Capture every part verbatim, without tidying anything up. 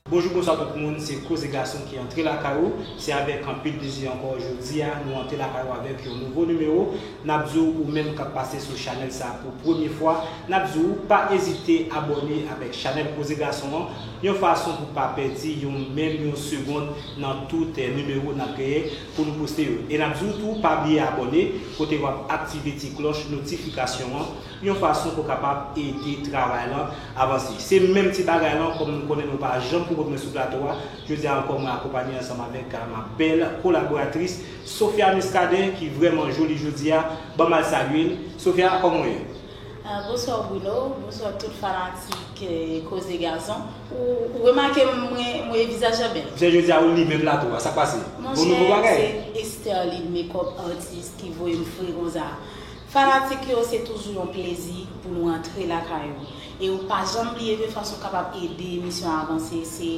Bonjou, bonswa tout moun, se Koze Gason ki antre lakay ou. Se avèk anpil plezi ankò jodi a, nou antre lakay ou avèk yon nouvo nimewo. N ap di w, ou menm k ap pase sou chanèl sa a pou premye fwa, n ap di w, pa ezite abòne avèk chanèl Koze Gason an, yon fason pou pa pèdi yon, menm yon segonn nan tout, eh, nimewo n ap genyen pou nou poste yo. E n ap di w tou, pa bliye abòne, kote w ap aktive ti klòch notifikasyon an, yon fason pou kapab ede travay lan avanse. Se menm ti bagay lan, kòm nou konnen nou pa janm poko mwen sou plato a, jodi a ankò mwen akonpanye ansanm avèk, ah, ma bèl kolaboratris, Sophia Muscadin, ki vrèman joli jodi a. Ban m al salye l. Sophia, kòman w ye? Ah, bonswa Bruno, bonswa tout fanatik, eh, Koze Gason. Ou, ou remake mwen, mwen vizaj lan bèl. Se jodi a ou limen plato a, sa k pase? Bon nouvo bagay? Monchè, se Esterline Makeup Artist ki voye m fre konsa. Fanatik yo, se toujou yon plezi pou nou antre lakay ou. E ou pa janm bliye de fason w kapab ede emisyon an avanse, se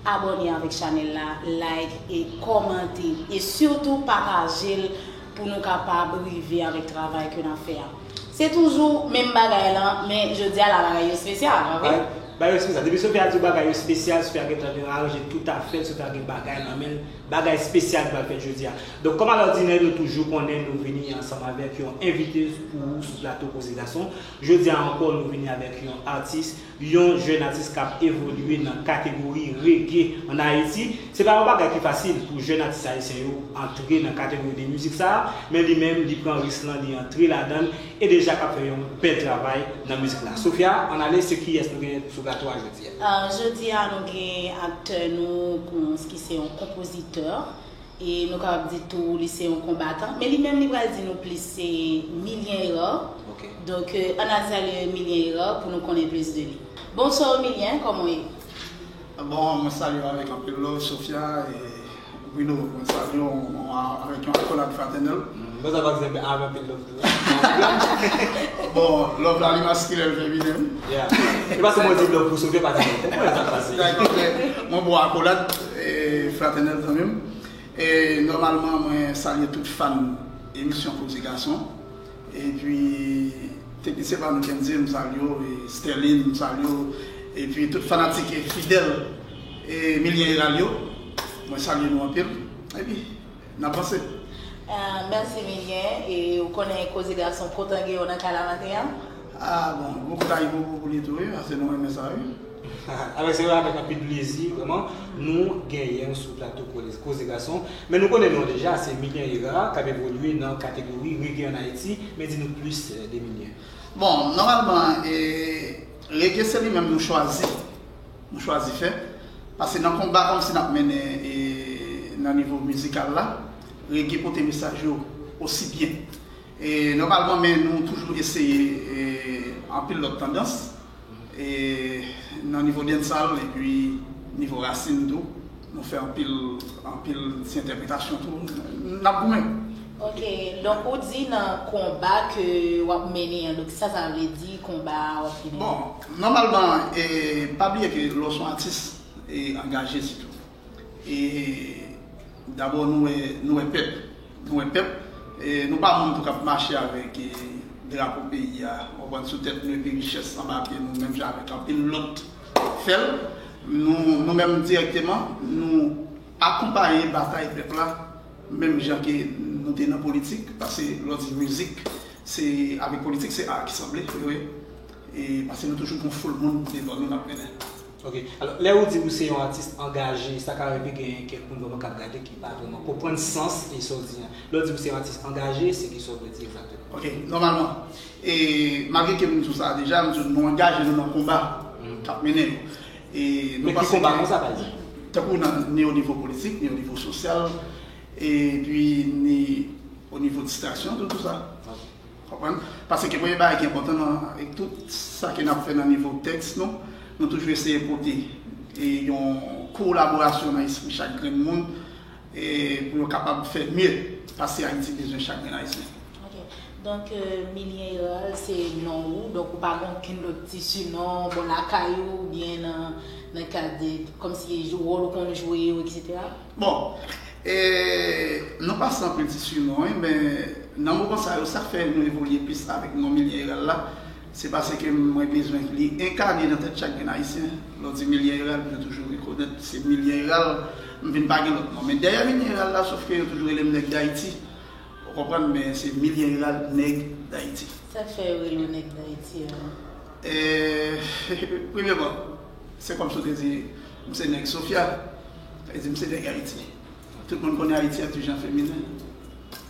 abòne avèk chanèl la, like e kòmante. E sitou pataje l pou nou kapab rive avèk travay ke n ap fè a. Se toujou menm bagay lan, men jodi a la bagay yo espesyal, pa vre? Bagay, bagay yo espesyal. Depi Sophia di w bagay yo espesyal, Sophia gentan aranje tout afè l, Sophia gen bagay nan men l, bagay espesyal ki pral fèt jodi a. Donk, kòm alòdinè, nou toujou konnen nou vini ansanm avèk yon envite pou ou sou plato Koze Gason. Jodi a ankò, nou vini avèk yon atis, yon jèn atis k ap evolye nan kategori reggae ann Ayiti. Se pa yon bagay ki fasil pou jèn atis ayisyen yo antre nan kategori de mizik sa a, men li menm, li pran risk lan, li antre ladan l, e deja k ap fè yon bèl travay nan mizik la. Sophia, ann ale, se kiyès nou genyen sou plato a jodi a? Ah, jodi a, nou gen aktè nou, ki se yon konpozitè, e nou kapab di tou, li se yon konbatan, men li menm, li pral di nou plis, se Milien Hérard. Ok. Donk, eh, ann al salye Milien Hérard pou nou konnen plis de li. Bonswa, Milien, kòman w ye? Bon, mwen salye w avèk anpil love, Sophia, e Bruno, mwen salye w avèk yon akolad fratènèl. Mm, mwen sa pa gen avèk anpil love tou. Bon, love la, li maskilen, l feminen. Yeah. E paske mwen di love pou Sophia, pa di love pou mwen, sa k pase. Dakò, men mwen ba w akolad, e, fratènèl kanmenm. E nòmalman, mwen salye tout fan emisyon Koze Gason. Epi, teknisyen pa nou Kenzie, m salye w, e Sterline, m salye w. Epi, tout fanatik e fidèl e Milien Hérard yo, mwen salye nou anpil. Epi, n ap vanse. Ah, mèsi, Milien. E ou konnen Koze Gason kontan gen w nan kay la maten an? Ah, bon, gwo kout Ayibobo pou li tou, wi, paske nou renmen sa, wi. Avèk, se avèk anpil plezi, vrèman, nou genyen w sou plato Koze, Koze Gason. Men nou konnen non deja, se Milien Hérard, k ap evolye nan kategori reggae ann Ayiti. Men di nou plis, eh, de Milien. Bon, nòmalman, e, reggae se li menm nou chwazi. Nou chwazi fè. Paske nan konba kòmsi n ap mennen, e, nan nivo mizikal la, reggae pote mesaj yo osi byen. E nòmalman, men nou toujou eseye, e, anpil lòt tandans, e nan nivo dancehall epi nivo rasin tou, nou fè anpil, anpil ti entèpretasyon tou. N ap goumen. Ok, donk ou di nan konba ke w ap mennen an, donk sa sa vle di konba w ap mennen an? Bon, nòmalman, e, pa bliye ke lè w se yon atis, e, angaje sitou. E dabò, nou wè, nou wè pèp. Nou wè pèp. E nou pa moun tou k ap mache avèk, e, drapo peyi a, w konprann, sou tèt nou, epi richès anba pye nou, menm jan avèk anpil lòt fè l. Nou, nou menm dirèkteman, nou akonpaye batay pèp la, menm jan ke nou te nan politik, paske lè w di mizik, se, avèk politik, se a ki sanble, wi. E paske nou toujou gon foul moun devan nou n ap mennen. Ok. Alò, lè ou di ou se yon atis angaje, sa ka rive gen kèk moun vrèman k ap gade ki pa vrèman konprann sans e sa w di an. Lè ou di ou se yon atis angaje, se ki sa w vle di egzakteman? Ok, nòmalman. E malgre ke m di w sa deja, m di w nou angaje nou nan konba k ap mennen yo. E nou panse ke, men ki konba konsa, pa egzanp? Tankou nan, ni o nivo politik, ni o nivo sosyal, epi ni o nivo distraksyon, tout, tout sa. Ok. Konprann? Paske premye bagay ki enpòtan nan, e tout sa ke n ap fè nan nivo tèks nou, nou toujou eseye pote, e, yon kolaborasyon nan espri chak grenn moun, e, pou yo kapab fè mye pase Ayiti bezwen chak grenn Ayisyen. Ok. Donk, euh, Milien Hérard, se non ou, donk ou pa gen okenn lòt ti sinon bò lakay ou, oubyen nan, nan kad de, kòmsi wòl ou konn jwe yo, etsetera? Bon, e, nou pase anpil ti sinon, wi, men nan moman sa yo, sa k fè nou evolye plis avèk non Milien Hérard la, Se paske mwen bezwen li enkane nan tèt chak grenn Ayisyen. Lè w di Milyen Eral, yo toujou rekonèt se Milyen Eral. M vin pa gen lòt non. Men dèyè Milyen Eral la, sòf ke yo toujou rele m Nèg Dayiti. Ou konprann, men se Milyen Eral, Nèg Dayiti. Sa k fè yo rele w Nèg Dayiti a? E, premyèman, se kòmsi w te di, m se Nèg Sofia, sa vle di m se Nèg Ayiti. Tout moun konnen Ayiti an ti jan feminen.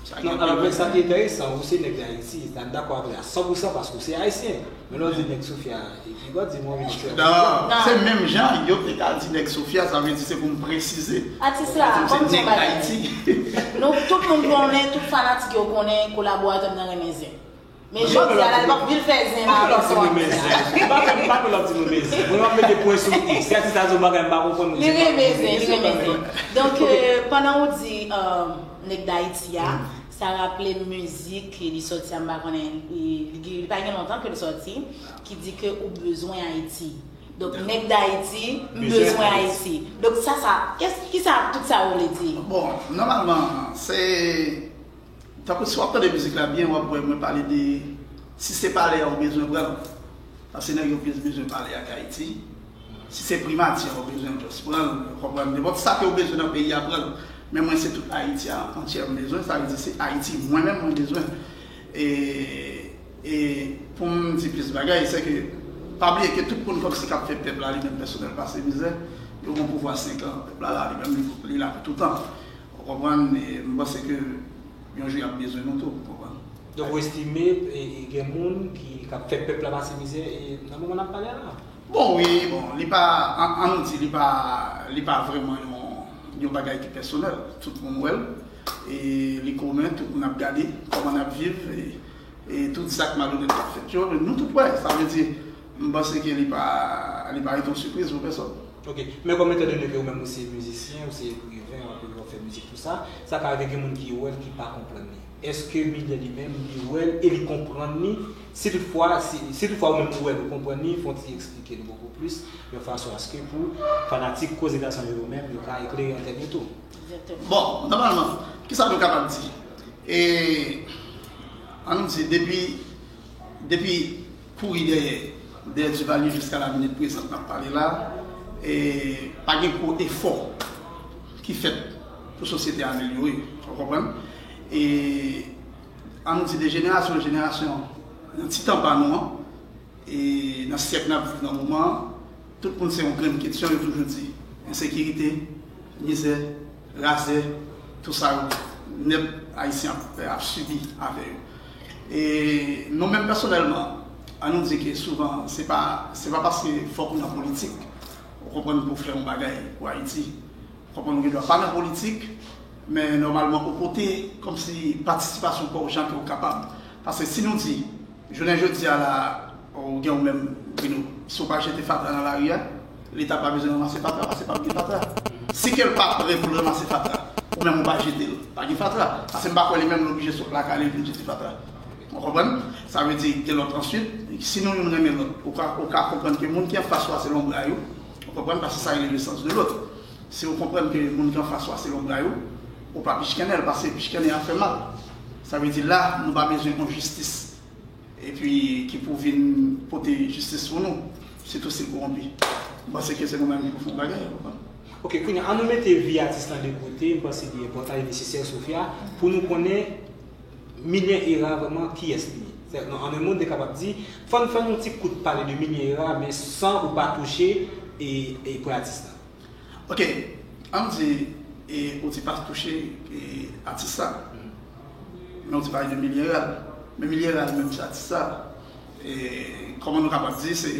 Sa Non, gen alò, men sa ki enteresan, ou se nèg Dayiti, n ap dakò avè a san pou san paske ou se ayisyen. Men lè w di nèg Sofia, e ki bò di mwen vin fè Non, Non. se menm jan, yo te ka di nèg Sofia, sa vle di se pou m presize. Atis la, Pou m di m se kòm se yon nèg bagay. Dayiti. Nou, tout moun konnen, tout fanatik yo konnen, kolaboratè m nan renmen zen. Men jodi a la, li p ap vin fè zen la avè son atis la. M pa kwè, m pa kwè l ap di nou men zen. Mwen, m ap mete pwen sou i. Si atis la di yon bagay m pa konprann, Li renmen zen, li renmen zen. Donk, euh, pandan ou di, euh, nèg Dayiti a, sa raple m mizik, li sòti a, m pa konnen, li, li, li pa gen lontan ke l sòti, ki di ke ou bezwen Ayiti. Donk, nèg Dayiti, m Bezwen bezwen Ayiti. Ayiti. Donk, sa, sa, kès-, ki sa, tout sa yo vle di? Bon, nòmalman, se Tankou si w ap tande mizik la byen, w ap wè mwen pale de, si se palè a ou bezwen pran l, paske nèg yo plis bezwen palè ak Ayiti. Si se primati a ou bezwen just pran l, ou konprann, nenpòt sa ke ou bezwen nan peyi a pran l. Men mwen se tout Ayiti a antyè m bezwen, sa vle di se Ayiti mwen menm mwen bezwen. E, e pou m di plis bagay, se ke pa bliye ke tout moun kòmsi k ap fè pèp la li menm pèsonèl pase mizè, yo gen pouvwa senk an, pèp la la li menm li, li la pou toutan. Ou konprann? E m panse ke yon jou y ap bezwen nou tou, ou konprann? Donk, ou estime e, e gen moun ki, k ap fè pèp la pase mizè e nan moman n ap pale a la? Bon, wi, bon, li pa, an, an nou di, li pa, li pa vrèman yon, yon bagay ki pèsonèl. Tout moun wè l, e li komen, tout moun ap gade kòman n ap viv, e, e tout zak malonèt k ap fèt yo, nou tout wè. Sa vle di, m panse ke li pa, li pa rete yon sipriz pou pèsonn. Ok, men kòm etandone ke ou menm ou se mizisyen, ou se ekriven, w ap, w ap fè mizik, tou sa, sa ka rive gen moun ki wè l, ki pa konprann li. Èske Milyen li menm, li wè l e li konprann li? Si toutfwa, si, si toutfwa ou menm ou wè l, ou konprann li, fè yon ti eksplike nou bokou plis, yon fason aske pou fanatik Koze Gason yo, yo menm, yo ka eklere antèn yo tou. Egzakteman. Bon, nòmalman, kisa nou kapab di? E, an nou di, depi, depi kouri dèyè, dèyè Duvalier jiska la minit prezan n ap pale la, e pa gen gwo efò ki fèt pou sosyete a amelyore, ou konprann? E an nou di de jenerasyon an jenerasyon, nan ti tan pa nou an, e nan syèk n ap viv nan moman an, tout moun se yon grenn kesyon yo toujou di. Ensekirite, mizè, razè, tou sa yo nèt Ayisyen ap, ap sibi avè yo. E nou menm pèsonèlman, an nou di ke souvan, se pa, se pa paske fòk ou nan politik, ou konprann, pou w fè yon bagay pou Ayiti. Ou konprann, ou gen dwa pa nan politik, men nòmalman ou pote kòmsi patisipasyon pa w jan ke w kapab. Paske si nou di, jounen jodi a la, ou gen ou menm, Bruno, si w pa jete fatra nan lari a, Leta pa bezwen ranmase fatra, paske p ap gen fatra. Si ke l pa prè pou l ranmase fatra, ou menm ou pa jete l, pa gen fatra. Paske m pa kwè li menm l oblije sot lakay li vin jete fatra. Ou konprann? Sa vle di, gen lòt answit, si nou youn renmen lòt, ou ka, ou ka konprann ke moun ki anfas ou a se lonbray ou, ou konprann, paske sa rele le sens de l'autre. Si ou konprann ke moun ki anfas ou a se lonbray ou, ou pa pichkannen l, paske pichkannen a fè mal. Sa vle di la, nou pa bezwen yon jistis epi ki pou vin pote jistis pou nou, sitou si l kowonpi. M panse ke se nou menm ki pou fè yon bagay, ou konprann? Ok, kounye a, an nou mete vi atis lan de kote, m panse li enpòtan e nesesè, Sofia, pou nou konnen Milyen Era vrèman kiyès li ye. Sètadi, an en mo, n te kapab di, fò n fè yon ti kout pale de Milyen Era, men san ou pa touche e, e pwen atis la. Ok, an di, e, ou di pa touche e, atis sa. Men ou di pale de Milyen Era. Men Milyen Era li menm se atis sa. E, kòman nou kapab di, se,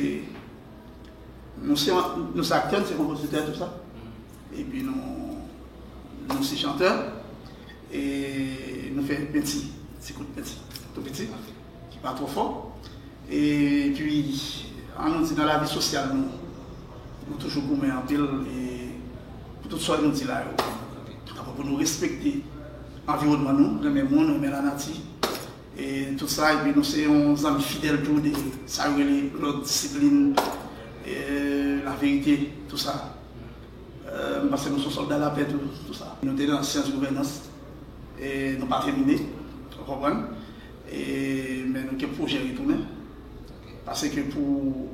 nou se, nou se aktè, nou se konpozitè, tou sa. Epi nou, nou se chantè. E nou fè penti, ti kout penti, tou piti, ki pa twò fò. Epi, an nou di, nan lavi sosyal nou, nou toujou goumen anpil e pou tout sa nou di la yo. Tankou pou nou respekte anviwònman nou, renmen moun, renmen lanati. E tout sa, epi nou se yon zanmi fidèl tou de sa yo rele lòd, disiplin, e, laverite, tou sa. E, m panse nou se yon sòlda lapè tou, tou sa. Nou te nan syans gouvènans, e nou pa tèmine, ou konprann? E, men nou gen pwojè retounen. Ok. Paske pou,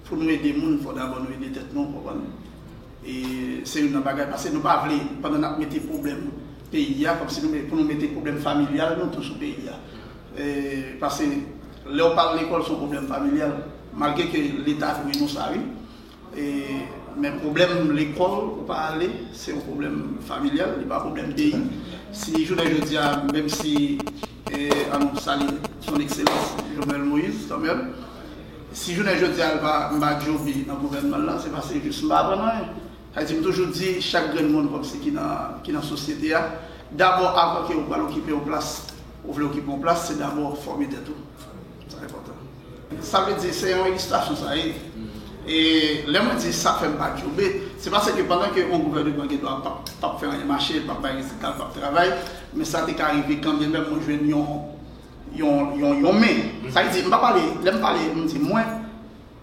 pou nou ede moun, fò dabò nou ede tèt nou, w konprann? E se youn nan bagay, paske nou pa vle, pandan n ap mete pwoblèm peyi a, kòmsi nou, pou nou mete pwoblèm familyal nou tou sou peyi a. E, paske lè w pa al lekòl, se yon pwoblèm familyal, malgre ke Leta voye nou sa, wi. E, men pwoblèm lekòl, ou pa ale, se yon pwoblèm familyal, li pa pwoblèm peyi. Si jounen jodi a, menm si, e, an nou salye Son Ekselans Jovenel Moïse, kanmenm, si jounen jodi a, l pa, m pa djobe nan gouvènman l lan, se paske jis m pa aprann anyen. Sa vle di, m toujou di, chak grenn moun kòmsi ki nan, ki nan sosyete a, dabò, avan ke ou pral okipe yon plas, ou vle okipe yon plas, se dabò fòme tèt ou. Sa enpòtan. Sa vle di, se yon ilistrasyon sa ye. E lè mwen di sa fè m pa djobe, se paske pandan ke yon gouvènman gen dwa p ap, p ap fè anyen mache, p ap bay rezilta, p ap travay, men sa te ka rive kanmenm mwen jwenn yon, yon, yon, yon men. Sa vle di, m pa pale, lè m pale, m di mwen,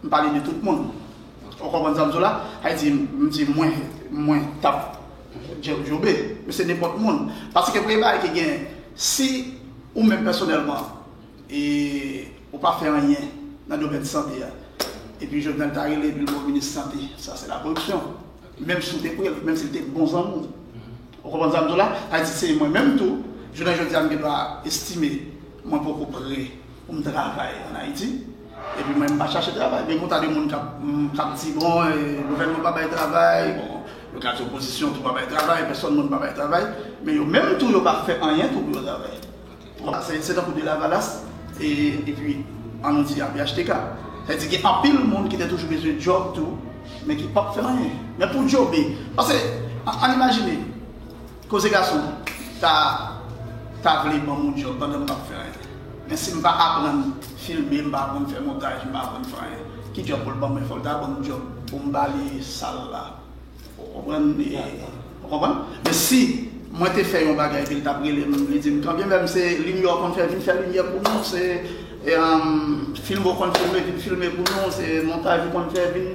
m pale de tout moun. Ou konprann sa m di w la? Sa vle di, m di mwen, mwen t ap djo-, djobe, men se nenpòt moun. Paske premye bagay ki gen, si ou menm pèsonèlman, e ou pa fè anyen nan domèn sante a. Epi Jovenel ta rele epi l ba w minis sante. Sa se la koripsyon. Menm si w te pre l, menm si l te bon zanmi w. Ou konprann sa m di w la? Sa vle di se mwen menm tou, jounen jodi a m gen dwa estime mwen poko pre pou m travay ann Ayiti. Epi mwen m pa chache travay. Gen yon ta de moun k ap, mm, k ap di, bon, e, gouvènman pa bay travay, bon, yo ka di opozisyon tou pa bay travay, pèsòn moun pa bay travay, men yo menm tou yo pa fè anyen tou pou yo travay. Se, se tankou de Lavalas, e, epi, an nou di A P H T K. Sa vle di gen anpil moun ki te toujou bezwen djòb tou, men ki p ap fè anyen. Men pou djobe, paske, an, ann imajine, koze gason ta, ta vle ban m yon djòb pandan m p ap fè anyen. Men si m pa aprann filme, m pa aprann fè montaj, m pa aprann fè anyen, ki djòb pou l ban mwen? Fò l ta ban m djòb pou m bale sal la. Ou konprann? E, ou konprann? Men si mwen te fè yon bagay epi l t ap rele m, li di m, kanmenm se limyè w konn fè, vin fè limyè pou nou, se, e, um, film ou konn filme, vin filme pou nou, se montaj ou konn fè, vin,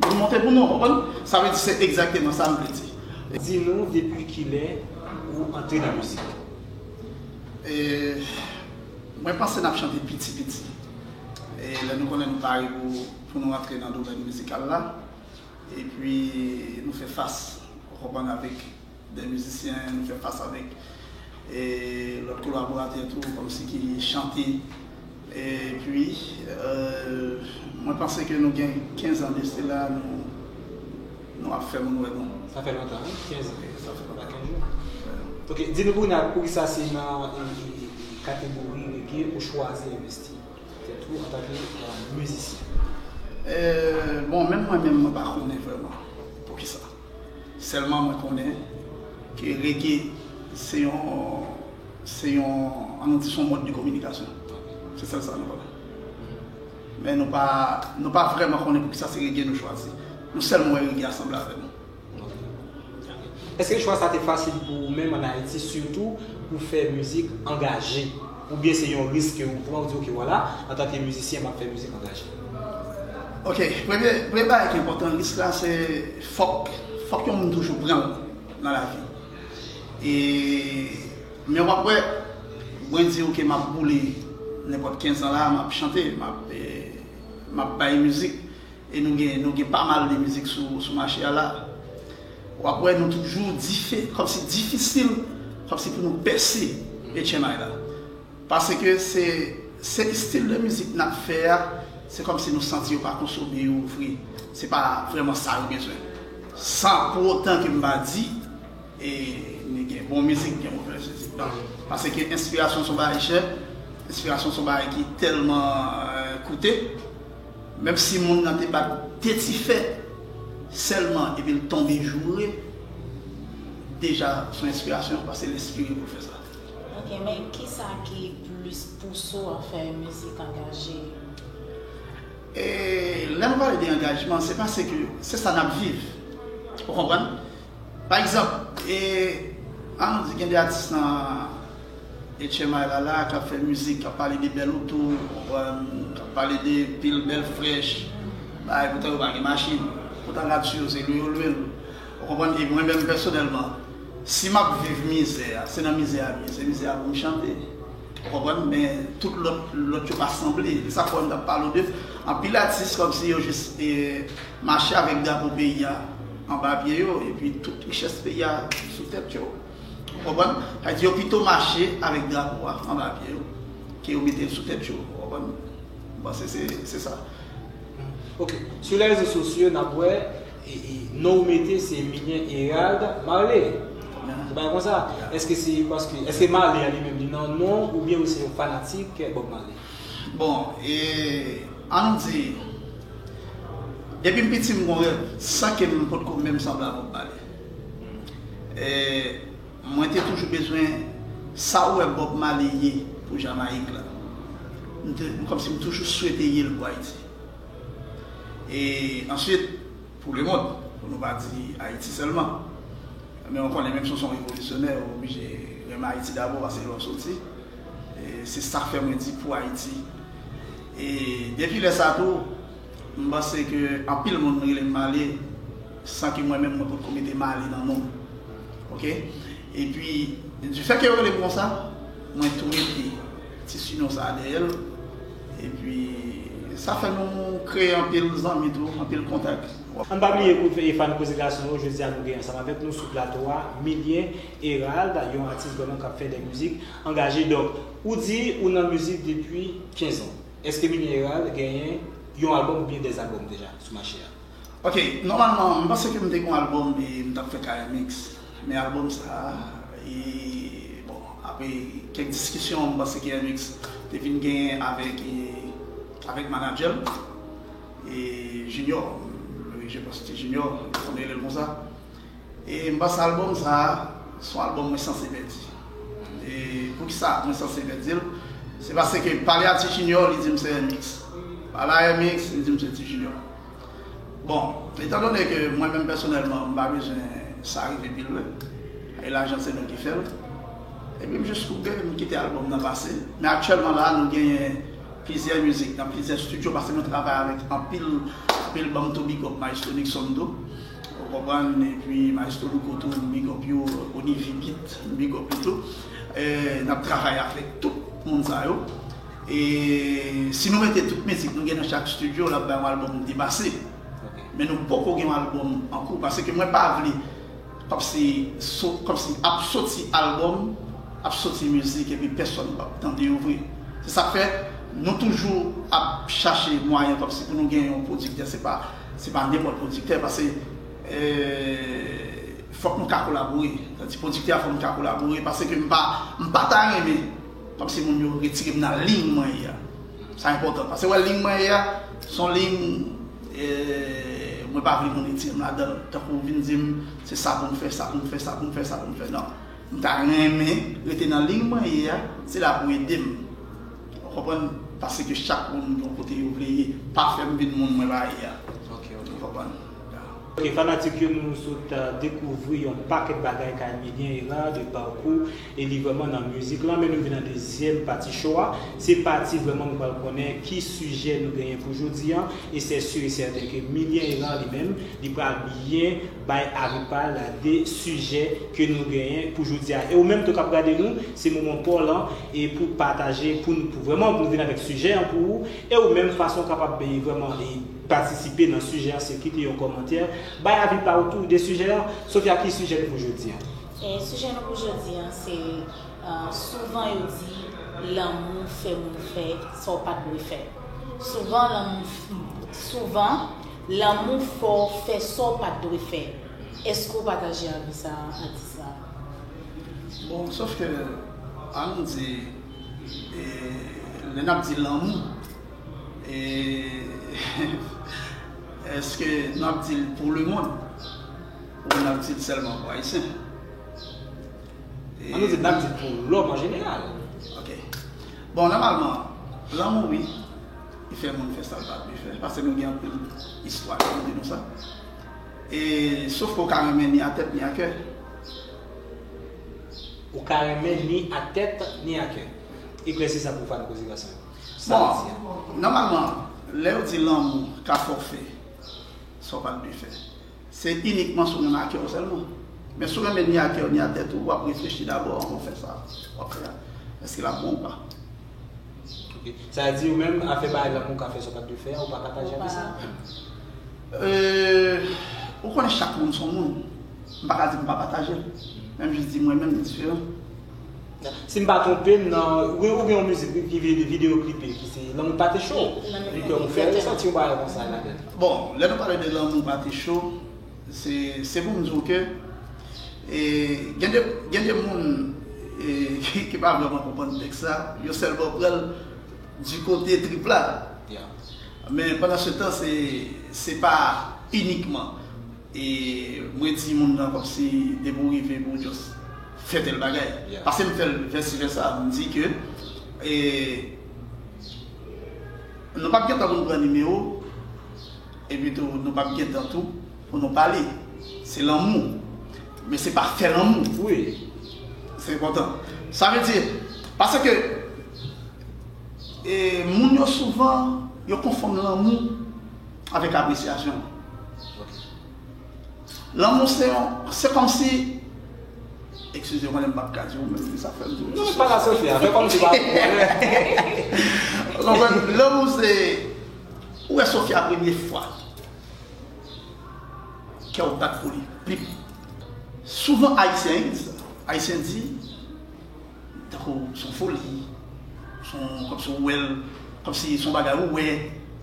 vin monte pou nou, ou konprann? Sa vle di se egzakteman sa m vle di. Di nou depi kilè ou antre nan mizik? E, mwen panse n ap chante piti piti. E lè nou konnen nou pare pou, pou nou antre nan domèn mizikal la, epi nou fè fas, ou konprann, avèk de mizisyen, nou fè fas avèk, e, lòt kolaboratè tou, kòmsi ki chante. Epi, e, mwen panse ke nou gen kenz an de sela, nou, nou ap fè moun wè nou. Sa fè lontan, wi, kenz an. Wi, sa fè lontan. Pa kenz jou. Wi. Ok, di nou, Brunald, poukisa se nan, e, e, e, kategori reggae ou chwazi envesti tèt ou antanke, e, mizisyen? E, bon, menm mwen menm, mwen pa konnen vrèman poukisa. Sèlman mwen konnen ke reggae se yon, se yon, an nou di, se yon mòd de kominikasyon. Se sèl sa nou konnen. Men nou pa, nou pa vrèman konnen poukisa se reggae nou chwazi. Nou sèlman wè reggae a sanble avè nou. Èske chwa sa te fasil pou ou menm ann Ayiti, sitou pou fè mizik angaje? Oubyen se yon risk ke ou pran, ou di, ok, vwala, antanke mizisyen, m ap fè mizik angaje? Ok, premye, premye bagay ki enpòtan, risk la, se fòk, fòk yon moun toujou pran l nan lavi. E, men w ap wè, mwen di w ke m ap boule nenpòt kenz an la, m ap chante, m ap, e, m ap bay mizik. E nou gen, nou gen pa mal de mizik sou, sou mache a la. W ap wè nou toujou dife, kòmsi difisil, kòmsi pou nou pèse H M I la. Paske se, se estil de mizik n ap fè a, se kòmsi nou santi yo pa konsome yo vre. Se pa vrèman sa yo bezwen. San pou otan ke m pa di, e, ni gen bon mizik, gen movèz mizik. Donk, paske enspirasyon se yon bagay chè, enspirasyon se yon bagay ki tèlman, e, koute. Menm si moun nan te bat de ti fè sèlman epi l tonbe joure, deja se yon enspirasyon, paske l enspire pou l fè sa. Ok, men kisa ki plis pouse w a fè mizik angaje? E lè nou pale de angajman, se paske se sa n ap viv. Ou konprann? Pa egzanp, e, an nou di gen de atis nan H M I la la k ap fè mizik, k ap pale de bèl oto, ou konprann, k ap pale de pil bèl frèch, bagay, poutan yo pa gen machin. Poutan gad sou yo, se lwe yo lwe l. Ou konprann? E mwen menm pèsonèlman, si m ap viv mizè a, se nan mizè a m ye, se mizè a pou m chante. Ou konprann? Men tout lòt, lòt yo pa sanble. Se sa k fè m t ap pale w de, Anpil atis kòmsi yo jis e, mache avèk drapo peyi a anba pye yo, epi tout richès peyi a sou tèt yo. Ou konprann? Sa vle di yo pito mache avèk drapo a anba pye yo, ke yo mete l sou tèt yo. Ou konprann? Bon, se, se, se sa. Ok. Sou lè rezo sosyo, n ap wè e, e, non w mete se Milien Herald Marley. Se pa konsa? Èske se paske, èske Marley a li menm li nan non, oubyen ou se yon fanatik Bob Marley? Bon, e, ann di, depi m piti m gon rèv, san ke m potko menm sanble a Bob Marley. E, mwen te toujou bezwen sa ou wè Bob Marley ye pou Jamayik la. M te, kòmsi m toujou swete ye l pou Ayiti. E answit, pou lemonn, pou nou pa di Ayiti sèlman. Men w konnen, menm si w se yon revolisyonè, ou oblije renmen Ayiti dabò, paske lè w soti, e se sa k fè mwen di pou Ayiti. E depi lè sa tou, m panse ke anpil moun rele m Male, san ke mwen menm mwen potko mete Male nan non m. Ok? Epi, du fait ke yo rele m konsa, mwen tou mete ti sinon sa a dèyè l. Epi, sa fè nou kreye anpil zanmi tou, anpil kontak. Ann pa bliye pou fè e fan Koze Gason yo, jodi a nou gen ansanm avèk nou sou plato a Milien Herald, yon atis vrèman k ap fè de mizik angaje. Donk, ou di ou nan mizik depi kenz an. Èske Milien Herald genyen yon albòm oubyen dèzalbòm deja sou mache a? Ok, nòmalman, m panse ke m te gen yon albòm e m t ap fè K M X. Men albòm sa a, e, bon, apre kèk diskisyon, m panse K M X te vin genyen avèk, e, avèk manadjè l, e Junior, wi, je pense se Junior, m konn rele l konsa. E m panse albòm sa a, se yon albòm mwen sanse pèdi. E poukisa mwen sanse pèdi l? Se paske pale a Ti Junior, li di m se M X. Pale a M X, li di m se Ti Junior. Bon, etandone ke mwen menm pèsonèlman, m pa bezwen sa rive pi lwen. E lajan se nou ki fè l. Epi m jis koube, m kite albòm nan pase. Men aktyèlman la, nou genyen plizyè mizik nan plizyè estidyo, paske mwen travay avèk anpil, anpil, ban m tou big up Maestro Nixon tou. Ou konprann? Epi Maestro Louko tou, m big up yo, Onivi Beat, m big up li tou. E, n ap travay avèk tout moun sa yo. E si nou mete tout mizik nou gen nan chak estidyo, l ap bay yon albòm depase. Men nou poko gen yon albòm an kou, paske mwen pa vle kòmsi, so, kòmsi ap soti albòm, ap soti mizik, epi pèsonn p ap tande yo vre. Se sa k fè nou toujou ap chache mwayen kòmsi pou nou gen yon pwodiktè, se pa, se pa nenpòt pwodiktè, paske, e, fòk nou ka kolabore. Sa di pwodiktè a fòk nou ka kolabore, paske m pa, m pa ta renmen kòmsi moun yo retire m nan liy mwen ye a. Sa enpòtan, paske wè liy mwen ye a, se yon liy, e, mwen pa vle moun retire m ladan l. Tankou vin di m, se sa pou m fè, sa pou m fè, sa pou m fè, sa pou m fè. Non. M ta renmen rete nan liy mwen ye a, se la pou ede m. Ou konprann? Paske chak moun gen yon kote yo vle ye. Pa fè m vin moun mwen pa ye a. Ok, ok. Ou konprann? Ok, fanatik yo, nou sot, euh, dekouvri yon pakèt bagay kay Milien Herald, de pakou, e li vrèman nan mizik lan, men nou vin nan dezyèm pati show a. Se pati vrèman nou pral konnen ki sijè nou genyen pou jodi a, e se sur e sèten ke Milien Herald li menm, li pral byen bay avi pa l de sijè ke nou genyen pou jodi a. E ou menm tou k ap gade nou, se moman pa w lan, e pou pataje, pou nou, pou vrèman pou nou vin avèk sijè an pou ou, e ou menm fason w kapab, e, vrèman, e, patisipe nan sijè an, se kite yon kòmantè, bay avi pa w tou de sijè an. Sofia, ki sijè nou pou jodi an? E sijè nou pou jodi an, se, e, souvan yo di lanmou fè moun fè sa w pa t dwe fè. Souvan lanmou, souvan, lanmou fè w fè sa w pa t dwe fè. Èske w pataje avi sa a, atis la? Bon, sòf ke, ann di, e, lè n ap di lanmou, e, èske n ap di l pou lemonn ou n ap di l sèlman pou Ayisyen? Ann nou di n ap di l pou lòm an jeneral. Ok. Bon, nòmalman, lanmou, wi, li fè moun fè sa l pa dwe fè, paske nou gen anpil istwa ki montre nou sa. E, sòf ke w ka renmen ni a tèt ni a kè. Ou ka renmen ni a tèt ni a kè. Eklèsi sa pou fan Koze Gason yo. Sa l di a. Bon, nòmalman, lè yo di lanmou ka fè w fè sa w pa t dwe fè, se inikman si w renmen a kè w sèlman. Men si w renmen ni a kè w ni a tèt ou, w ap reflechi dabò anvan w fè sa w ap fè a. Èske l ap bon ou pa? Sa vle di ou menm, afè bay lanmou ka fè sa w pa t dwe fè a, ou pa pataje avè sa? Euh, ou konnen chak moun se yon moun. M pa ka di m pa pataje l. Men m jis di mwen menm m diferan. Si m pa twonpe m nan, ou gen, ou gen yon mizik ki vide videyo klipe ki se Lanmou pa te cho. Li ke ou fè resanti yon bagay konsa ladan l. Bon, lè nou pale de Lanmou pa te cho, se, se pou m di w ke, e, gen de, gen de moun, e, ki, ki pa vrèman konprann tèks sa, yo sèlman pran l di kote trip la. Men pandan se tan, se, se pa inikman. E mwen di moun nan kòmsi depi w rive pou w just fè tèl bagay. Paske m fè l vèsi vèsa, m di ke, e, nou p ap gentan pou n pran nimewo, epi tou, nou p ap gentan tou pou nou pale. Se lanmou. Men se pa fè lanmou. Wi. Se enpòtan. Sa vle di, paske, e, moun yo souvan, yo konfonn lanmou avèk apresyasyon. Lanmou se yon, se kòmsi, eskize mwen, m p ap ka di w menm, sa fè m di w. Non, pa la Sofia, fè kòmsi pa. Ou konprann? Lanmou se, ou wè Sofia premye fwa, kè w bat pou li, plip. Souvan Ayisyen, Ayisyen di, tankou se yon foli, se yon, kòmsi ou wè l, kòmsi se yon bagay ou wè.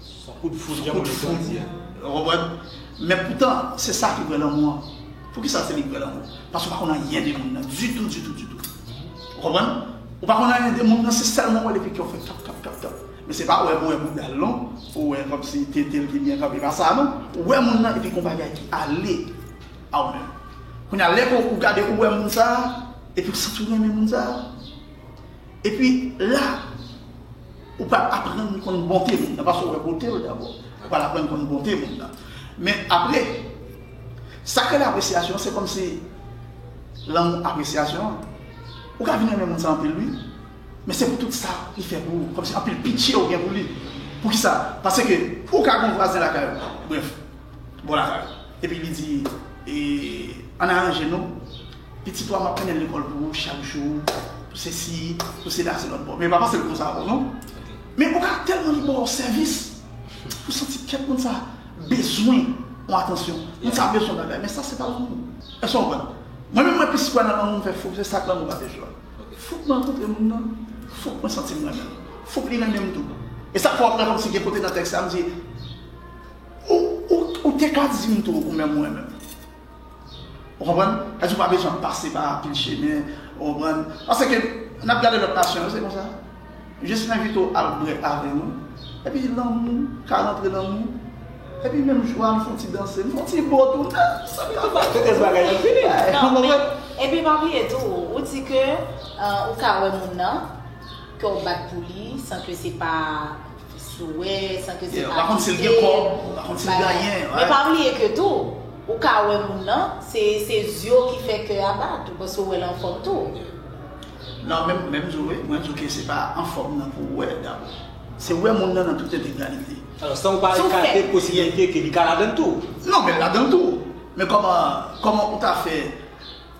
Se yon kout foud, jan moun yo konn di a. Ou konprann? Men poutan, se sa ki vrè lanmou an. Poukisa se li ki vrè lanmou? Paske ou pa konn anyen de moun nan, ditou, ditou, ditou. Ou konprann? Ou pa konn anyen de moun nan, se sèlman wè l epi kè w fè tap, tap, tap, tap. Men se pa wè pou wè bouda l non, pou wè kòmsi tete l ki byen kanpe, pa sa non. Ou wè moun nan epi gon bagay ki ale a ou menm. Kounye a, lè ke ou gade, ou wè moun sa a, epi ou santi ou renmen moun sa a. Epi la, ou pral aprann konn bonte moun nan, paske ou wè bote l dabò. Ou pral aprann konn bonte moun nan. Men apre, sa k rele apresyasyon, se kòmsi lanmou apresyasyon an. Ou ka vin renmen moun sa anpil, wi. Men se pou tout sa li fè pou ou, kòmsi anpil pitye ou gen pou li. Poukisa? Paske ou ka gen yon vwazen lakay ou, brèf, bò lakay ou. Epi li di, e, ann aranje nou, pitit ou a m ap mennen l lekòl pou ou chak jou, pou sesi, pou sela, se lòt bò. Men pa panse l konsa avè w, non. Men ou ka tèlman li ba w sèvis, ou santi kèt moun sa bezwen yon atansyon. Moun sa bezwen bagay, men sa se pa lanmou. Èske w konprann? Mwen menm mwen plis kwè nan lanmou, m fè fou, se sa k lanmou pa te jwe. Fòk mwen rankontre moun nan, fòk mwen santi m renmen l. Fòk li renmen m tou. E sa k fè w ap wè kòmsi gen kote nan tèks la, m di, ou, ou, ou te ka di m tou ou menm ou renmen m. Ou konprann? Sa di ou pa bezwen ap pase pa anpil chemen, ou konprann? Paske n ap gade lòt nasyon yo, se konsa. Jis envite w al bwè avè nou. Epi lanmou ka rantre nan nou. Epi menm jou a, nou fè yon ti danse, nou fè yon ti bo tou. Tout bagay yo fini. Non, men, epi pa bliye tou, ou di ke, euh, ou ka wè moun nan, ke w bat pou li, san ke se pa souwè, san ke se pa pitye. Ou pa konn si l gen kòb, ou pa konn si l gen anyen. Men pa bliye ke tou, ou ka wè moun nan, se, se zye w ki fè kè a bat, ou paske w wè l anfòm tou. Non, men, men m di w, wi, mwen di w ke se pa anfòm nan pou w wè dabò. Se wè moun nan nan tout entegralite. Alò, san w pa ekate posiblite ke li ka ladan l tou. Non, men l ladan l tou. Men kòman, kòman ou ta fè,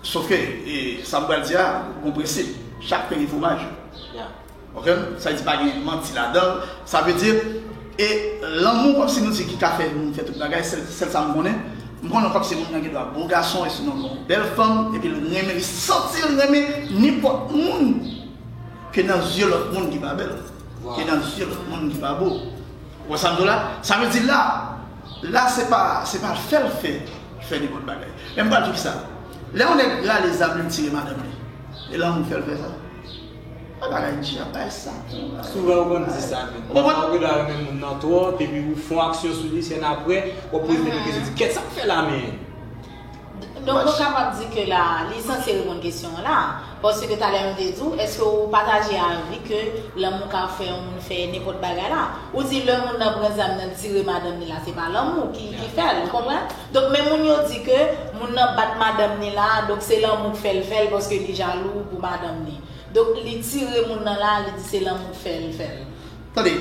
sof ke, e, sa m pral di a, gon prensip. Chak pen gen fwomaj. Ok? Sa vle di pa gen manti ladan l. Sa vle di, e lanmou kòmsi nou di ki ka fè moun fè tout bagay, sèl, sèl sa m konnen. M konnen kòmsi moun nan gen dwa bo gason, e sinon yon bèl fanm, epi l renmen, li santi l renmen nenpòt moun ke nan zye lòt moun ki pa bèl, ke nan zye lòt moun ki pa bo. Ou wè sa m di w la? Sa vle di la, la se pa, se pa fè l fè, fè nenpòt bagay. Men m pral di w kisa. Lè yon nèg rale zam li, l tire madanm li, e lanmou fè l fè sa? Pa bagay djab, bagay sa. Souvan yo konn di sa menm. Ou konprann? Ou gen dwa renmen moun nan twòp, epi ou fè yon aksyon sou li, sèn apre, w ap poze tèt ou kesyon, di, kèt sa k fè la menm? Donk, nou kapab di ke la, li sanse reponn kesyon an la. Paske talè nou te di w, èske ou pataje avi ke lanmou ka fè yon moun fè nenpòt bagay la? Ou di lè moun nan pran zam nan tire madanm li la, se pa lanmou ki, ki fè l, ou konprann? Donk, men moun yo di ke moun nan bat madanm li la, donk se lanmou k fè l fè l, paske li jalou pou madanm li. Donk, li tire moun nan la, li di se lanmou k fè l fè l. Tande,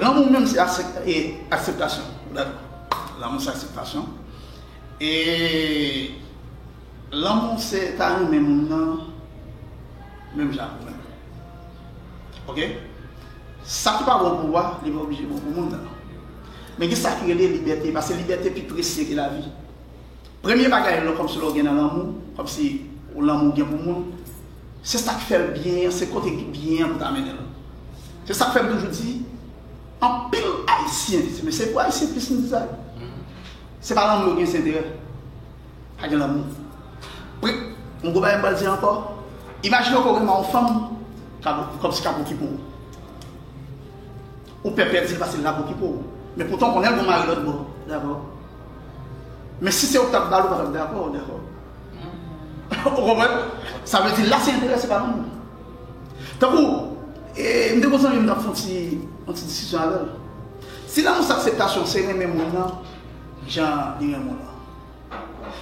lanmou menm se aksep-, e, akseptasyon. Ou dakò? Lanmou se akseptasyon. E lanmou se ta renmen moun nan menm jan ak ou menm. Ok? Sa ki pa bon pou ou a, li pa oblije bon pou moun nan. Men gen sa ki rele libète, paske libète pi presye ke lavi. Premye bagay lè kòmsi lè w gen nan lanmou, kòmsi ou lanmou w gen pou moun, se sa k fè l byen an, se kote byen an pou ta mennen l. Se sa k fè m toujou di, anpil Ayisyen, men se pou Ayisyen plis m di sa, se pa lanmou yo gen, se enterè. Pa gen lanmou. Pre, yon gwo bagay m pral di ankò. Imajine w ke w renmen yon fanm, k ap, kòmsi k ap okipe w. Ou pè pèdi l paske l ap okipe w. Men poutan w konnen l gen mari lòt bò. Dakò. Men si se ou k t ap ba l, ou pa t ap dakò, dakò. Ou konprann? Sa vle di la se enterè, se pa lanmou. Tankou, e, m te gon zanmi m t ap fè yon ti, yon ti diskisyon avè l. Si lanmou se akseptasyon, se renmen moun nan, jan li renmen w lan.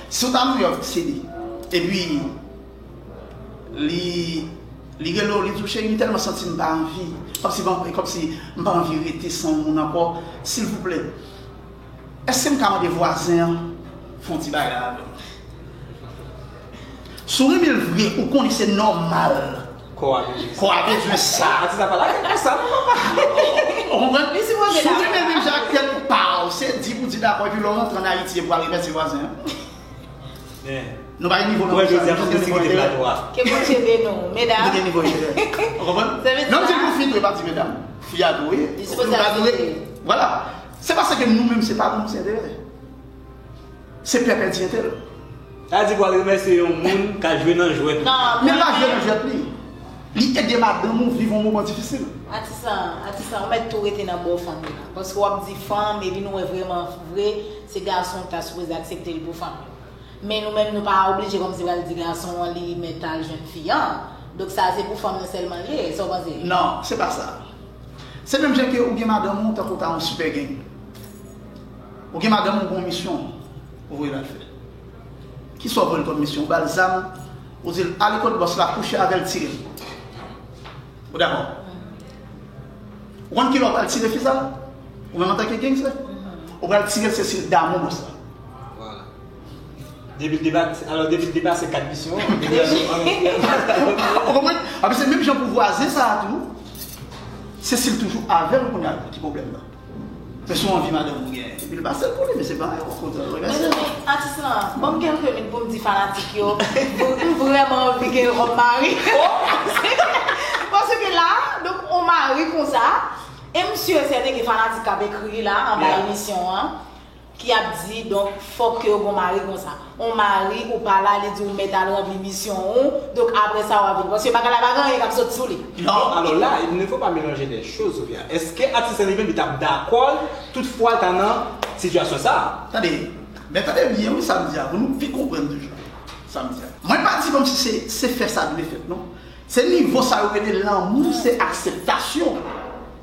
Si w ta Nouyòk Siti, epi li, li rele w, li di w, cheri, m tèlman santi m pa anvi, kòmsi, kòmsi m pa anvi rete san yon moun ankò, silvouplè, èske m ka mande vwazen an fè yon ti bagay avè m? Si w renmen l vre, ou konnen se nòmal. Kò a bezwen sa. Kò a bezwen sa. Atis la pa la gen konsa non, papa. Ou konprann? Li sipoze dakò. Si w renmen l menm jan ak tèt pa w, se di pou di dakò, epi lè w rantre ann Ayiti, epi w al remèsye vwazen an. Men. Nou pa gen nivo nan sa. Jodi a, nou gen nivo enteryè. Ke Bondye beni w, medam. Nou gen nivo enteryè. Ou konprann? Lè m di l pou fi tou, e pa di medam. Fi a tou, wi. Li sipoze aksepte. Vwala. Se paske nou menm, se pa nou, se enterè. Se pè pèdi entèl. Sa di pou al remèsye yon moun k al jwe nan jwèt ou. Men l pa jwe nan jwèt li. Li ede madanm ou viv yon moman difisil. Atis lan, atis lan, ou mèt tou rete nan bò fanm li la. Paske w ap di fanm, epi nou wè vrèman vre, se gason ki ta sipoze aksepte l pou fanm yo. Men nou menm, nou pa oblije kòmsi pral di gason an li mèt al jwenn fi an. Donk sa se pou fanm nan sèlman l ye, sa w panse? Non, se pa sa. Se menm jan ke ou gen madanm ou, tankou w ta yon sipè gang. Ou gen madanm ou, gon misyon ou voye l al fè. Kisa w voye l kòm misyon? Ou ba l zam, ou di l, ale kot bòs la, kouche avè l, tire l. Ou dakò? Ou konn kilè w pral tire fi sa? Ou menm antanke gangstè? Ou pral tire l, se si l damou bòs la. Vwala. Depi l depase, alò, depi l depase kat misyon an, depi l... Ou konprann? Anpi se menm jan pou vwazen sa a tou. Se si l toujou avè l kounye a ki pwoblèm nan. Men si w anvi madanm ou gen, epi l pase l pou li, men se pa yon kontra, w remèsye l. Men atis lan, ban m kèlke minit pou m di fanatik yo, m vrèman anvi gen yon mari. Paske la, donk, yon mari konsa, e m si e sèten gen fanatik k ap ekri la, anba emisyon an, ki ap di, donk, fòk ke yo gon mari konsa. On mari ou pa la, li di ou mèt al ranpli misyon ou, donk apre sa w ap vin. Paske bagay la pa gen anyen k ap sot sou li. Non, alò la, il ne faut pas mélanger les choses, Sophia. Èske atis lan li menm li t ap dakò tout fwa l ta nan sitiyasyon sa a? Tande, men tande byen wi sa m di a, pou nou pi konprann toujou sa m di a. Mwen pa di kòmsi se, se fè sa dwe fèt, non. Se nivo sa yo rele lanmou, se akseptasyon.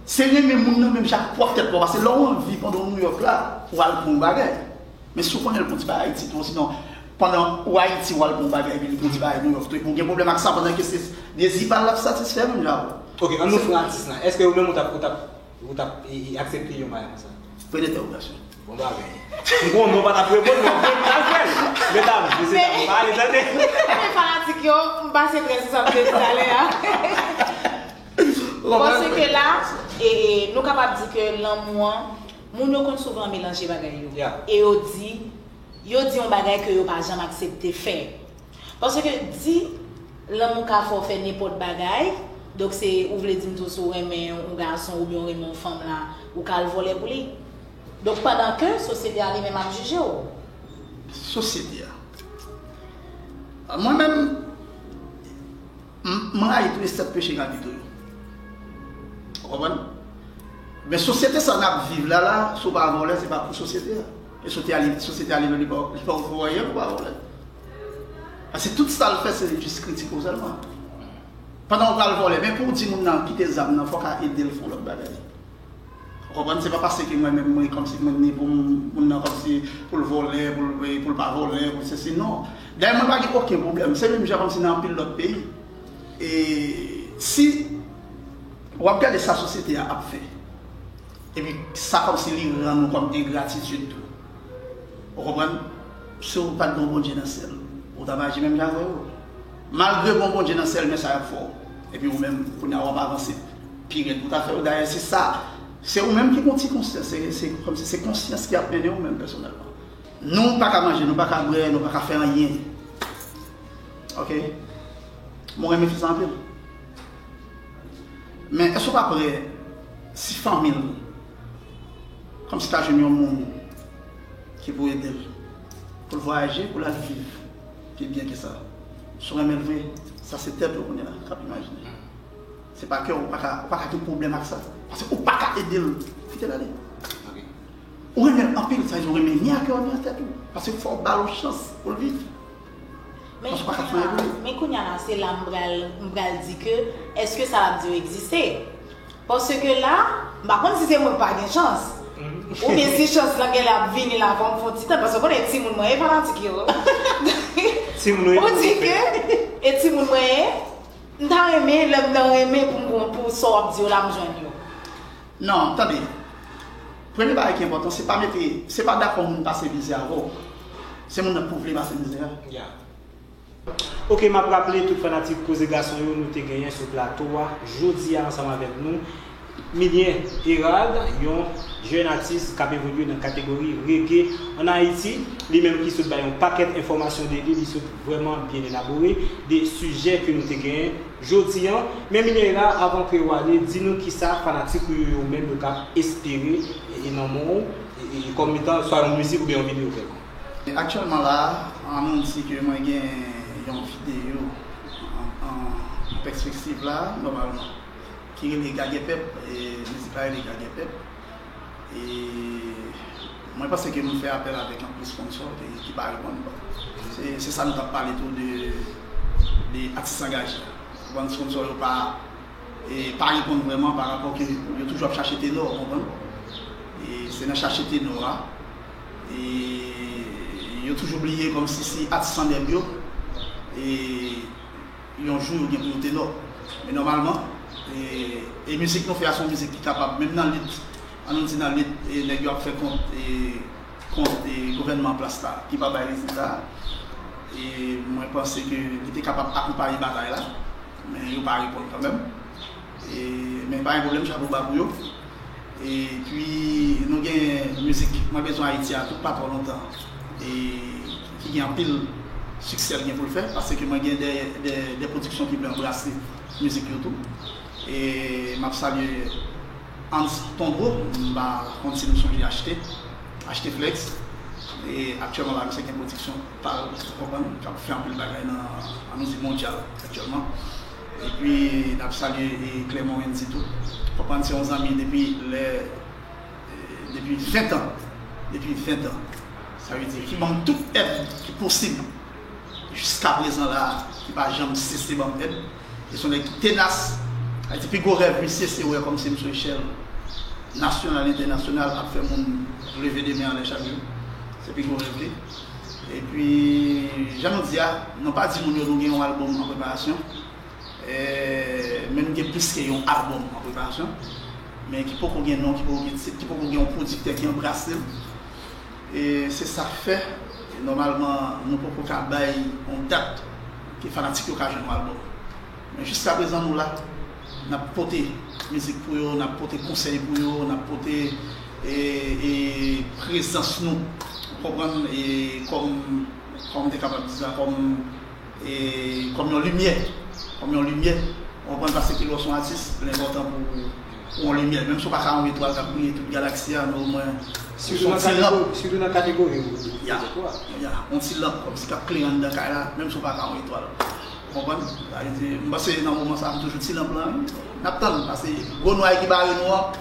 Se renmen moun nan menm jan ak pwòp tèt pa w. Paske lè w anvi pandan w Nouyòk la, ou al pran yon bagay. Men si w konnen l pran ti bagay Ayiti tou, sinon, pandan ou Ayiti, ou al pran yon bagay, epi li pran ti bagay Nouyòk tou, epi w gen pwoblèm ak sa, pandan ke se dezi pa l l ap satisfè menm jan avè w. Ok, ann nou fè atis lan. Èske ou menm ou t ap, ou t ap, ou t ap, e, e, aksepte yon bagay konsa? Pwen dentèwogasyon. Bon bagay. M konnen w pa t ap reponn, men w pral fè l. Medam, mesye dam, pale, tande. Men fanatik yo, m pase trè sou sa m te di talè a. Paske la, e, e, nou kapab di ke lanmou an, moun yo konn souvan melanje bagay yo. E yo di, yo di yon bagay ke yo pa janm aksepte fè. Paske di lanmou ka fè w fè nenpòt bagay, donk se, ou vle di m tou si w renmen yon gason oubyen w renmen yon fanm la, ou ka al vòlè pou li. Donk pandan ke sosyete a li menm ap jije w. Sosyete a. Mwen menm, m, m rayi tou le sèt peche kapito yo. Ou konprann? Men sosyete sa n ap viv la la, si w pa vòlè, se pa pou sosyete a. E sosyete a li, sosyete a li menm, li pa, li pa ofri w anyen pou w pa vòlè. Paske tout sa l fè, se jis kritike w sèlman. Pandan w pral vòlè, men pou w di moun nan kite zam nan, fò w ka ede l fè yon lòt bagay. Ou konprann? Se pa paske mwen menm, mwen kòmsi mwen ni pou m, moun nan kòmsi pou l vòlè, pou l, pou l pa vòlè, pou sesi, non. Dayè, mwen pa gen okenn pwoblèm. Se menm jan kòmsi nan anpil lòt peyi. E si w ap gade sa sosyete a ap fè, epi sa kòmsi li rann ou kòm engratitid tou. Ou konprann? Si w pa t gen yon Bondye nan syèl, ou t ap aji menm jan avè yo. Malgre gen yon Bondye nan syèl, men sa y ap fè w. Epi ou menm, kounye a, w ap avanse. Pi rèd pou ta fè yo. Dayè, se sa. Se ou menm ki gon ti konsyans. Se, se kòmsi se konsyans ki ap mennen ou menm pèsonèlman. Nou pa ka manje, nou pa ka bwè, nou pa ka fè anyen. Ok? Mwen renmen fi sa anpil. Men èske w pa prè si fanmi l, kòmsi ta jwenn yon moun ki pou ede l, pou l vwayaje, pou l al viv pi byen ke sa? Si w renmen l vre, sa se tèt ou kounye a k ap imajine. Se pa kè w, ou pa ka, ou pa ka gen pwoblèm ak sa. Paske ou pa ka ede l. Kite l ale. Ou renmen l anpil, sa vle di ou renmen ni a kè w ni a tèt ou. Paske fò w ba l yon chans pou l viv. Men kounye a, men kounye a la, se la m pral, m pral di ke, èske sa l ap di yo egziste? Paske la, m pa konn si se mwen k pa gen chans. Oubyen si chans lan genlè ap vini la, fò m fè yon ti tann, paske w konnen e timoun mwen ye fanatik yo. Timoun ou ye. Ou di ke e timoun mwen ye, m ta renmen, lè m nan renmen pou m, pou sa w ap di yo la, m jwenn yo. Non, tande. Premye bagay ki enpòtan, se pa mete, se pa dakò moun pase mizè avè w. Se moun nan k pou vle pase mizè a. Ok, m ap raple tout fanatik Koze Gason yo, nou te genyen sou plato a jodi a ansanm avèk nou Milien Hérard, yon jèn atis k ap evolye nan kategori reggae ann Ayiti. Li menm ki sot bay yon pakèt enfòmasyon de li, li sot vrèman byen elabore de sijè ke nou te genyen jodi a. Men Milien Hérard, avan ke w ale, di nou kisa fanatik ou yo, yo menm yo ka espere e, e nan men w, e, e, kòm etan swa yon mizik oubyen yon videyo kèlkonk. Aktyèlman la, an nou di ke mwen gen yon videyo an, an, an pèspektiv la, nòmalman, ki rele Gagè Pèp, e mizik la rele Gagè Pèp. E mwen panse ke nou fè apèl avèk anpil sponsò ki, ki pa reponn. Bon, se, se sa nou t ap pale tou de, de atis angaje. Bon, sponsò yo pa, e, pa reponn vrèman pa rapò ke yo toujou ap chache tenò, ou konprann? E se nan chache tenò a, e yo toujou bliye kòmsi se atis an dèb yo, e yon jou yo gen pou yo tenò. Men nòmalman, e, e mizik nou fè a se yon mizik ki kapab, menm nan lit, an nou di nan lit, e nèg yo ap fè kont, e, kont, e gouvènman an plas la, ki pa bay rezilta, e mwen panse ke li te kapab akonpaye batay la, men yo pa reponn kanmenm. E, men pa gen pwoblèm, chapo ba pou yo. Epi, nou gen mizik Mwen Bezwen Ayiti a tou pa twò lontan, e ki gen anpil siksè l gen pou l fè, paske mwen gen de, de, de pwodiksyon ki vle anbrase mizik yo tou. E m ap salye Hans Tondreau, m pa konn si nou sonje Achte, Achte Flex. E aktyèlman la, misye gen pwodiksyon pa l, ou konprann, k ap fè anpil bagay nan, an nou di, mondyal aktyèlman. Epi, n ap salye, e, Clermont Wendy tou. Konprann, se yon zanmi depi lè, e, depi ven tan. Depi ven tan. Sa vle di, ki ban m tout èd ki posib. Jiska prezan la, ki pa janm sese ban m èd. E se yon nèg ki tenas. Sa vle di, pi gwo rèv misye, se wè kòmsi m sou echèl nasyonal, entènasyonal, ap fè moun leve de men anlè chak jou. Se pi gwo rèv li. Epi, jan nou di a, nou pa di moun yo nou gen yon albòm an preparasyon. E, men nou gen plis ke yon albòm an preparasyon. Men ki poko gen non, ki poko gen tit, ki poko gen yon pwodiktè ki anbrase l. E se sa k fè, nòmalman, nou poko ka bay yon dat ke fanatik yo ka jwenn yon albòm. Men jiska prezan, nou la, n ap pote mizik pou yo, n ap pote konsèy pou yo, n ap pote, e, e, prezans nou, ou konprann, e, kòm, kòm m te kapab di sa, kòm, e, kòm yon limyè, kòm yon limyè, ou konprann, paske lè w se yon atis, li enpòtan pou ou yon limyè. Menm si w pa ka yon etwal k ap briye tout galaksi a, men omwen, ou se yon ti lanp. Sitou nan kategori, sitou nan kategori ou, ou, ya, ou, ya, yon ti lanp kòmsi k ap klere anndan kay la, menm si w pa ka yon etwal. Ou konprann? Sa vle di, m panse nan moman sa a, m toujou ti lanp lan, wi. N ap tann, paske gwo nway ki bare nou an,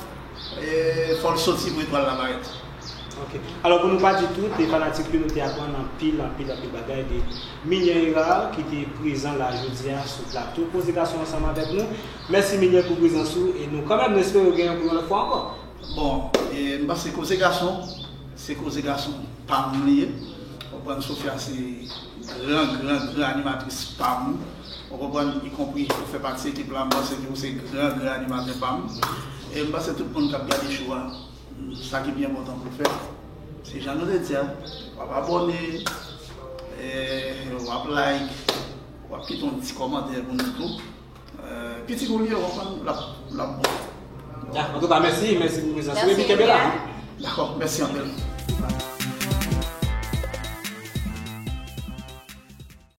e, fò l soti pou etwal la parèt. Ok. Alò, pou nou pa di tout, e fanatik yo, nou te aprann anpil, anpil, anpil bagay de Milien Hérard, ki te prezan la jodi a sou plato Koze Gason ansanm avèk nou. Mèsi, Milien, pou prezans ou, e nou, kanmenm, nou espere w gen yon lòt fwa ankò. Bon, e, m panse Koze Gason, se Koze Gason pa m li ye. Ou konprann, Sofia se gran, gran, gran animatris pa m. Ou konprann, ikonpri ou fè pati ekip la, m panse ke ou se gran, gran animatè pa m. E m panse tout moun k ap gade show a, sa ki pi enpòtan pou l fè, se jan nou te di a, w ap abòne, e, w ap like, w ap kite yon ti kòmantè pou nou tou. Piti kou li ye, w konprann, l ap, l ap bon. Antouka, mèsi, mèsi pou prezans ou. Epi kenbe la. Dakò, mèsi anpil.